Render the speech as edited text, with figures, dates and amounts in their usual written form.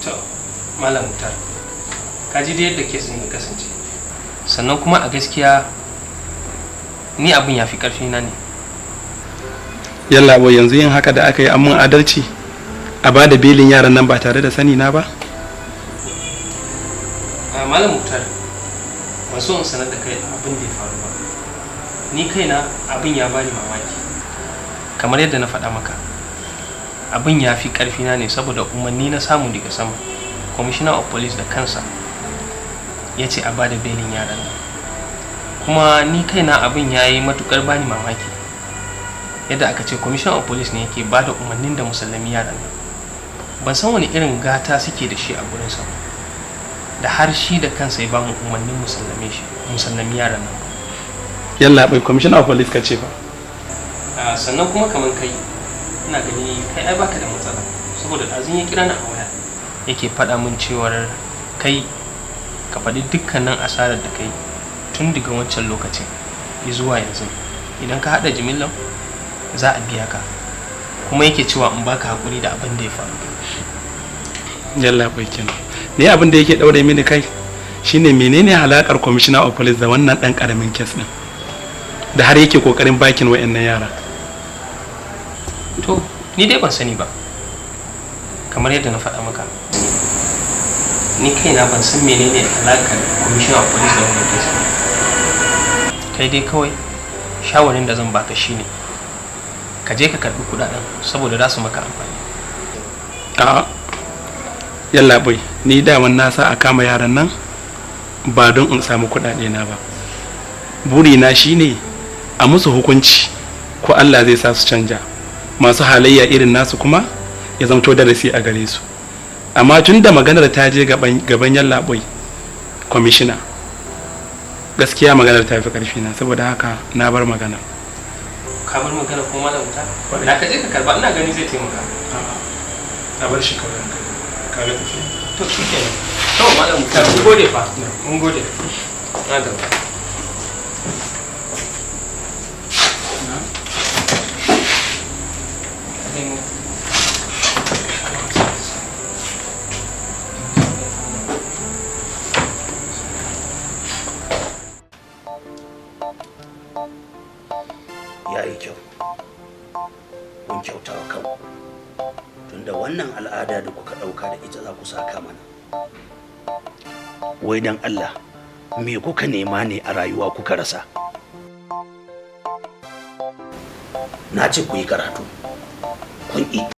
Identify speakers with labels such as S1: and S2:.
S1: To, Malam Muktar, ka ji da yadda kesin ya kasance. Sannan kuma a gaskiya ni abin ya fi ƙarfi na ne.
S2: Yalla boy, yanzu yin haka da aka yi an mun adalci a ba da belin yaran nan ba tare da sani na ba?
S1: Malam Muktar, ban so in sanar da kai abin da ya faru ba. Ni kaina abin ya bani mamaki. Kamar yadda na faɗa maka, abin ya fi ƙarfi na ne saboda umarni na samu daga sama. Commissioner of Police da kansa ya ce a ba da belin yaran nan. Kuma ni kaina abin ya yi matuƙar bani mamaki. Yadda aka ce Commissioner of Police ne yake ba da umarnin da musallami yaran nan. Ban san wani irin gata suke da shi a gurinsa ba, da har shi da kansa ya ba mu umarnin musallami yaran nan.
S2: Yalla bai, Commissioner of Police ka ce ba?
S1: Sannan kuma kamar kai, ina gani kai ai baka da matsala, saboda ɗazun ya kira ni a waya yake faɗa min cewar kai ka faɗi dukkanin asarar da kai tun daga wancan lokacin zuwa yanzu. Idan ka haɗa jimillan za a biya ka. Kuma yake cewa in baka haƙuri da abin da ya faru.
S2: Yalla bai kenan. Ni abin da yake ɗaure mini kai shine menene halakar Commissioner of Police da wannan ɗan ƙaramin case ɗin da har yake kokarin bakin wayannan yara?
S1: To, ni dai ban sani ba. Kamar yadda na faɗa maka, ni kaina ban san menene alakar Commissioner of Police da wannan case ba. Kai dai kawai shawarin da zan baka shine ka je ka karɓi kuɗaɗen saboda za su maka amfani.
S2: A'a yalla bai, ni daman na sa a kama yaran nan ba don in samu kuɗaɗe na ba. Burina shine a musu hukunci, ko Allah zai sa su canja. Masu halayya irin nasu kuma ya zamto darasi a gare su. Amma tun da maganar ta je gaban yallaɓai kwamishina, gaskiya maganar ta fi ƙarfi na, saboda haka na bar magana.
S1: Ka bar magana kuma, Malam Muktar? Da ka je ka karba, ina gani zai taimaka.
S2: A bar shi kawai, ka ga tafi.
S1: To shikenan. To Malam Muktar, mun gode fa, mun gode. Na gaba.
S3: Ya yi kyau, kun kyauta wa kanku, tunda wannan al'ada da kuka ɗauka da ita za ku saka mana. Wai dan Allah, me kuka nema ne a rayuwa kuka rasa? Na ce ku yi karatu, kun ƙi.